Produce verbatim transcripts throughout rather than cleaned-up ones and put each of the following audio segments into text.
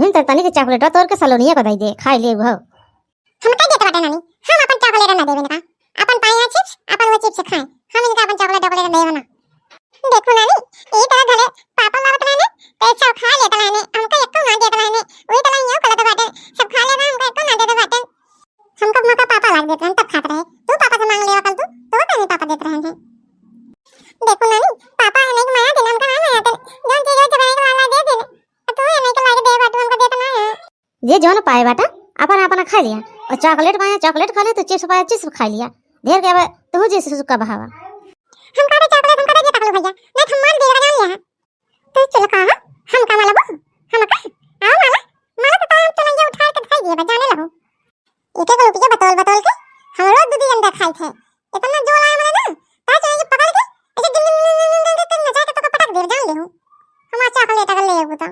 हम तो तनी के चॉकलेट तोड़ के सलोनिया को दे दे, खाई ले हो। हम कह देत बाटे नानी, हम अपन चॉकलेट ना देबे ना, अपन पाए यहाँ चिप्स, अपन वो चिप्स खाए, हम इनका अपन चॉकलेट वॉकलेट देबे ना। देखो नानी, ई तरह घरे पापा लावत रहने, तो सब खा लेत रहने, हमका एको ना देत रहने, वही तरह यो गलत बाटे, सब खा लेत, हमका एको ना देत बाटे। हमका मौका पापा लाग देत रहने, तब खात रहे, तू पापा से मांग लेवा कल तू, तो काहे पापा देत रहने हैं। देखो नानी, पापा है नहीं माया देना, हमका ना माया देना, जौन चीज हो जब एक वाला दे देना, तो तू है नहीं के लागे दे बाटू, हमका देत ना है। जे जौन पाए बाटा, अपन अपन खा लिया। और चॉकलेट पाया, चॉकलेट खा लिया, तो चिप्स पाया, चिप्स खा लिया। ढेर के अब तू जे सुसुका बहावा। हम का दे चॉकलेट, हम का दे तकलू भैया, नहीं तो हम मार दे लगा लिया। तू चल कहा, हम का मालबो? हम का? आओ माला, माला तो तारा हम चलेंगे उठा के खाई दिए, बजाने लगो। एक एक रुपया बतौल बतौल के हम रोज दू दी अंडा खाई थे। इतना जोर आया मुझे ना, तारा चलेंगे पकड़ के, ऐसे डिम डिम डिम डिम डिम डिम डिम नचा के तो पटक दे, जान ले हूँ। हम अच्छा कर लेता कर ले हूँ तो।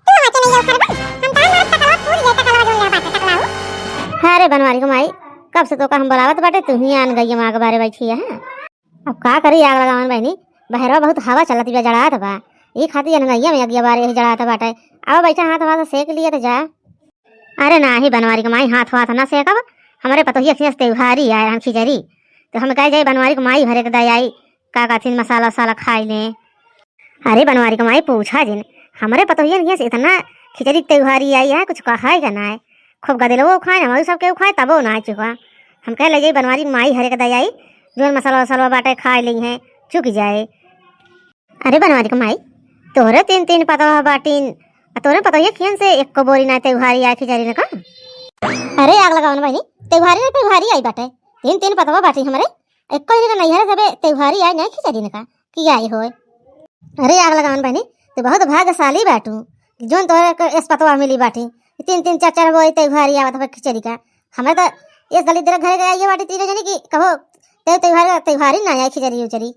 तू हमारे चले जाओ खरबा, हम तार मारत टकला, पूरी ये टकला जो यहाँ बात टकला हो। अरे बनवारी को माई, कब से तो का हम बुलावत बाटे, तू ही आन गई माँ के बारे बैठी है। अब का करी आग लगावन बहनी, बहरवा बहुत हवा चलत बा, जड़ात बा, ई खातिर अनगैया में अगिया बारे यही जड़ात बाटे। अब बैठा हाथ वाथ सेक लिए तो जा। अरे नाही बनवारी के माई, हाथ वाथ ना सेकब, हमरे पतोहिया खियस त्योहारी आए हम खिचड़ी, तो हम कहे जाई बनवारी के माई भरे के दे आई, का कहथिन मसाला वसाला खाई ले। अरे बनवारी के माई पूछा जिन, हमरे पतोहियन खियस इतना खिचड़ी त्योहारी आई है, कुछ कहा है का ना है। खूब गदेलवो खाए, हमहू सबके खाए, तबो ना चुका। हम कहे ले जाई बनवारी के माई हरे के दे आई, जोन मसाला वसाला बाटे खाए ली है, चुक जाए। अरे बनवारी के माई, तोहरे तीन तीन पतवा बाटिन, आ तोहरे पतोहिया खियन से एको बोरी ना त्योहारी आई खिचड़ी न का? अरे आग लगावन बहनी, त्योहारी ना त्योहारी आई बाटे, तीन तीन पतवा बाटी हमरे, एको जनी का नैहरे सबे त्योहारी आई ना खिचड़ी न का, कि आई होए। अरे आग लगावन बहनी, तू बहुत भाग्यशाली बाटू, कि जोन तोहरे के एस पतवा मिली बाटी, तीन तीन चार चार बोरी त्योहारी आवत हवे खिचड़ी का। हमरे तो एस दलिद्र घरे के आई बाटी तीनों जनी की कहो, ते त्योहार का त्योहारी ना आई खिचड़ी उचड़ी।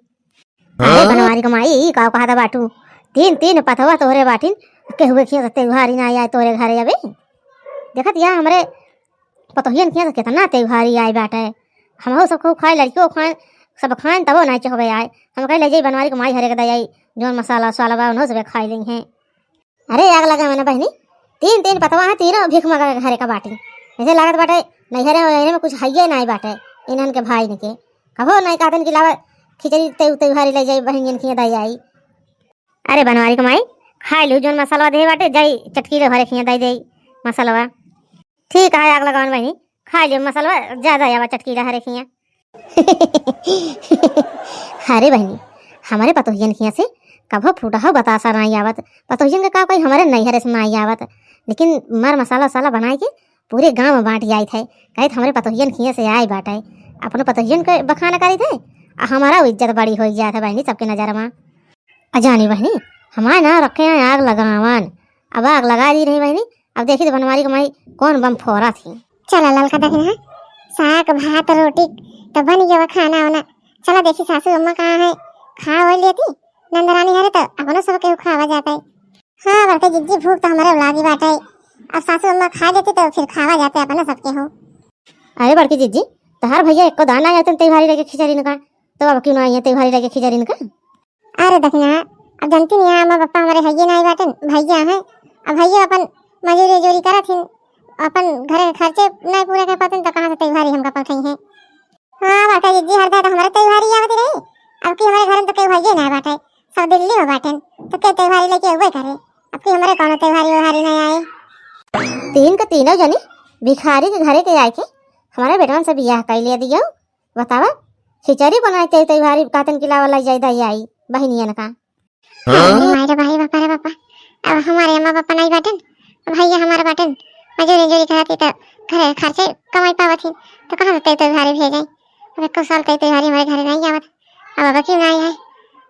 अरे बनवारी के माई, ई का कहत बाटू? तीन तीन पतवा तोहरे बाटिन, केहुए खिया से त्योहारी ना आए तोहरे घरे अबे। देखत या हमरे पतोहियन खिया से केतना त्योहारी आए बाटे। हमहू सब खूब खाए, लड़कियों खाए, सब खाए, तबो ना चोहबे आए। हम कहे ले जाई बनवारी के माई हरे के दे आई, जोन मसाला वसाला बा, उन्हों सबे खाए लेई हैं। अरे आग लगा मना बहनी, तीन तीन पतवा है, तीनों भीख मगा के घरे का बाटी। ऐसे लागत बाटे नैहरे में, नैहरे में कुछ हइये नाई बाटे इन्हन के भाई के। कभो नाई कहतन कि लावा खिचड़ी ते त्योहारी ले जाई बहनियन खिया दे आई। अरे बनवारी के माई, खाई लियो जोन मसालवा दे बाटे, जाई चटकीले घरे खिया दे दे मसालवा। ठीक है आग लगावन बहनी, खाई लियो मसालवा, ज्यादा आवा चटकीला हरे खिया। अरे बहनी, हमरे पतोहियन खिया से कभो फूटहो बतासा नाई आवत। पतोहियन के का कोई हमरे नैहरे से नाई आवत, लेकिन मर मसाला वसाला बनाए के पूरे गांव में बांट जाइत है। कहित हमरे पतोहियन खिया से आए बाटे, अपने पतोहियन के बखान करित है, आ हमारा इज्जत बड़ी हो जात है बहनी सबके नजर में। अजानी बहनी, हमार नाम रखे हैं आग लगावन। अब आग लगा दी नहीं बहनी, अब देखी तो बनवारी के माई कौन बम फोरा थी। चला ललका दहिना, साग भात रोटी तो बन गया खाना वाना। चला देखी सासू अम्मा कहाँ है, खा हो लेती। नंदरानी हरे तो अपनो सब केहू खावा जाता है। हाँ बड़के जिज्जी, भूख तो हमारे लागी बाटे, अब सासू अम्मा खा लेती तो फिर खावा जाते अपने सब केहू। अरे बड़की जिज्जी, तहार भैया एको दाना आया तेन त्योहारी लेके खिचड़ी न का, तो अब क्यों ना आई है त्योहारी लेके खिचड़ी न का? अरे दखिया, अब जनती नहीं है, अम्मा पापा हमारे हइये नाई बाटन, भइया हैं। अब भइया अपन मजूरी उजूरी करत हिन, अपन घरे के खर्चे नाई पूरा कर पातन, तो कहाँ से त्योहारी हमका पठई हैं? हाँ बाटे जिज्जी, हर दादा हमारे त्योहारी आवत रही। अब की हमारे घर में तो केहू हइये नाई बाटे, सब दिल्ली में बाटन, तो के त्योहारी लेके अउबे करे। अब की हमारे कौनो त्योहारी व्योहारी नाई आए। तीन के तीनों जनी भिखारी के घरे के आए के हमारे बेटवन से बियाह कर ले दियो। बतावा, खिचड़ी बनाए ते त्योहारी कातन की लावा लाई जाए दाई आई बहनियन का। अरे माई रे भाई, बापा रे बापा, अब हमारे अम्मा पापा नहीं बाटन, अब भैया हमारे बाटन, मजूरी उजूरी कराती तो घरे खर्चे कमाई पावत ही, तो कहाँ से ते त्योहारी भेजे? अब एको साल ते त्योहारी हमारे घरे नहीं आवत, अब अब क्यों नहीं आए?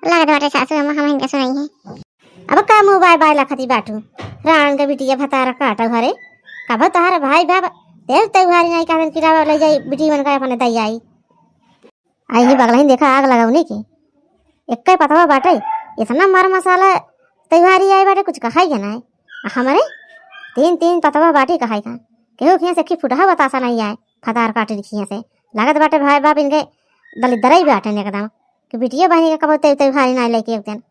लागत बाटे सासू अम्मा हम इनका सुनाई है। अब का मुँह बाय बाय लखती बाटू, रान के बिटिया भतारा काटा घरे, कब तोहरे भाई बाप ते त्योहारी नहीं कातन की लावा लाई जाए बिटियन का अपने दाई आई। आई ही बगलहिन देखा आग लगौनी के। एक्के पतवा बाटे, इतना मर मसाला त्योहारी आए बाटे, कुछ कहाई के नाय। आ हमरे तीन तीन पतवा बाटे कहाई का। केहू खिया से की फुटहा बतासा नहीं आए, फतार काटे खिया से। लागत बाटे भाई बाप इनके दलिद्रई बाटे एकदम। कि बिटिया बहनी के कबो ते-, त्योहारी नाय लेके अउतन।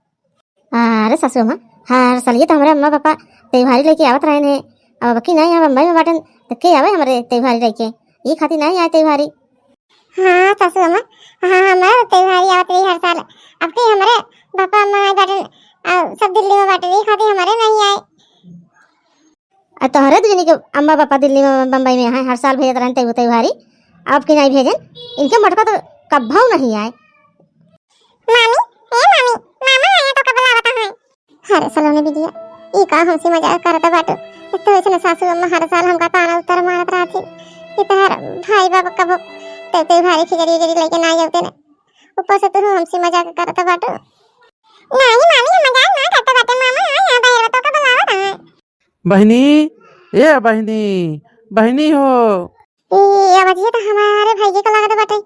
अरे सासू अम्मा, हर सालिए तो हमरे अम्मा पापा त्योहारी लइके आवत रहेन है, अब अबकी नाहीं यहाँ बम्बई में बाटेन, तो के आवे हमरे त्योहारी लइके? ई खातिर नाहीं आए त्योहारी। हाँ सासू अम्मा, हाँ, हमारे त्योहारी आवत रही हर साल, अबकी हमरे पापा अम्मा नाहीं बाटेन, आ, सब दिल्ली में बाटेन, ई खातिर हमरे नाहीं आए। आ तोहरे दुजनी के अम्मा पापा दिल्ली में, बम्बई में हैं, हर साल भेजत रहन तेहू त्योहारी, अब की नाहीं भेजन, इनके मटका तो कब्बहू नाहीं आए। मामी, ए मामी, मामा आया तो कब लावता है? अरे सलोनी बिटिया, ई का हमसे मजाक करत बाटू? एक तो ऐसे न सासू अम्मा हर साल हमका ताना उत्तर मारत रहती कि तोहर भाई बाबा कबो ते त्योहारी खिचड़ी उचड़ी लइके नाहीं आवते ने, ऊपर से तू हमसे मजाक करत बाटू। नाहीं मामी, हम मजाक ना करते बाटे, मामा आया, बाहर तो कब लावता है? बहिनी, ए बहिनी, बहिनी हो। ई आवाजिया तो हमारे भैया का लागत बाटे।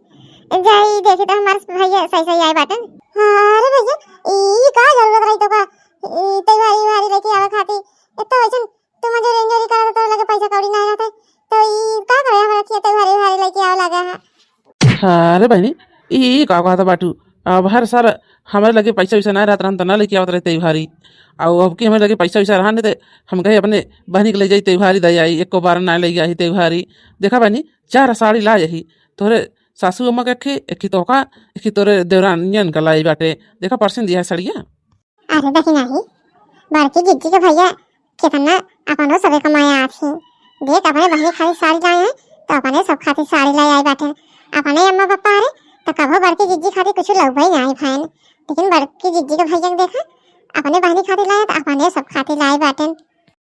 जाई देखी तो हमारे भैया सही सही आए बाटे। अरे भैया, ई का जरूरत रही तो का? ई त्योहारी उहारी लेके आवे खातिर। ए तो वैसन तू मजूरी उजूरी करत तो लगे पैसा कौड़ी ना रहते। तो ई का करे हमारे रखिए त्योहारी उहारी लेके आवे लगा है। अरे बहिनी, ई का कहत बाटू? अब हर साल हमरे लगे पैसा वैसा ना रहत रहन, त ना लेके आवत रहे त्योहारी। अउ अब की हमरे लगे पैसा वैसा रहन, त हम कहे अपने बहिनी के ले जाई त्योहारी दे आई, एको बार ना ले आई त्योहारी। देखा बहिनी, चार साड़ी ला यही, तोरे सासू अम्मा के एक, एक तोका, एक तोरे देवरानियन का लाई बाटे। देखा परसिन दिया है सड़िया। अरे बहिना ही, बड़की जिज्जी के भैया कितना अपनो सबे कमाया आथी। देख, अपने बहिनी खातिर साड़ी लाए हैं, तो अपने सब खातिर साड़ी लाए आई बाटे। अपने अम्मा पापा रे, तो कभो बड़की जिज्जी खातिर कुछ लउबे नाहीं भैन, लेकिन बड़की जिज्जी के भैया के देखा, अपने बहिनी खातिर लाए, तो अपने सब खातिर लाए बाटे।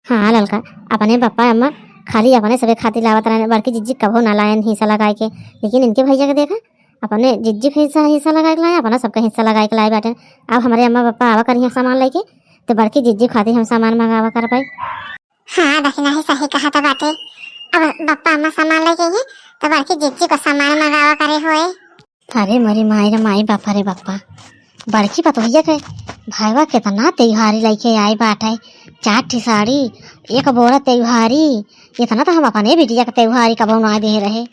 हाँ ललका, अपने पापा अम्मा खाली अपने सबे खातिर लावत रहन, बड़की जिज्जी कभो ना लायन हिस्सा लगाए के, लेकिन इनके भैया के देखा, अपने जिज्जी के हिस्सा, हिस्सा लगाए के लाए, अपना सबका हिस्सा लगाए के लाए बाटे। अब हमरे अम्मा पापा आवा करिहैं सामान लेके, तो बड़की जिज्जी खातिर हम सामान मंगावा करबै। हाँ बहिना ही, सही कहत बाटे। अब बप्पा अम्मा सामान लेके ही, तो बड़की जिज्जी को सामान मंगावा करे होए। अरे मोरी माई रे माई, बापा रे बापा, बड़की पतोहिया के भाईवा कितना त्योहारी लेके आए बाटे, चार ठी साड़ी, एक बोरा त्योहारी। इतना तो हम अपने बिटिया के त्योहारी कबो ना दे रहे।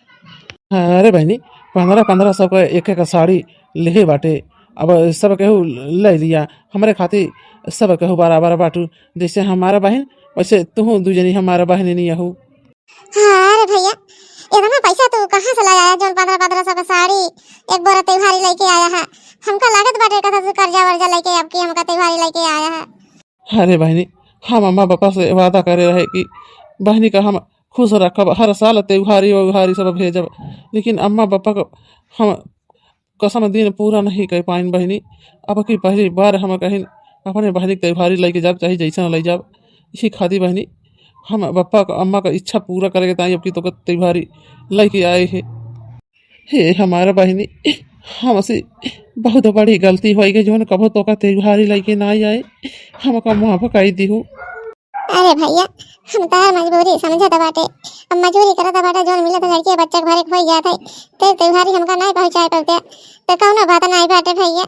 अरे बहिनी, पन्द्रह पन्द्रह सौ के एक एक साड़ी लेहे बाटे। अब सब केहू ले लिया, हमरे खातिर सब केहू बराबर बाटू। जैसे हमारा बहिन, वैसे तुहू दू जनी हमारा बहिनी नहीं अहू। हाँ रे भैया, इतना पैसा तू कहाँ से लाया है, जौन पन्द्रह पन्द्रह सौ के साड़ी, एक बोरा त्योहारी लेके आया है? हमका लागत बाटे कथा से कर्जा वर्जा लेके अब की हमका त्योहारी लेके आया है। अरे बहिनी, हम अम्मा पापा से वादा करे रहे कि बहिनी का हम खुश रखब, हर साल त्योहारी व्योहारी सब भेजब, लेकिन अम्मा पापा को हम कसम दिन पूरा नहीं कर पाइन बहिनी। अब की पहली बार हम कहिन अपने बहिनी के त्योहारी लेके जाब, चाहे जैसन ले जाब। इसी खातिर बहिनी, हम पापा का, अम्मा का इच्छा पूरा करे के ताई अब की तो त्योहारी लेके आए हैं। हे हमारा बहिनी, हमसे बहुत बड़ी गलती होइ गई, जौन कबो तोका त्योहारी लेके ना आए, हमका माफ कर दिहू। अरे भैया, हम तोहार मजबूरी समझत बाटे। अब मजूरी करत बाटे, जौन मिलत लड़की बच्चा के भरे के होइ जात है, ते त्योहारी हमका नाहीं पहुँचाए पौते, तो कौनो बात नाहीं बाटे भैया।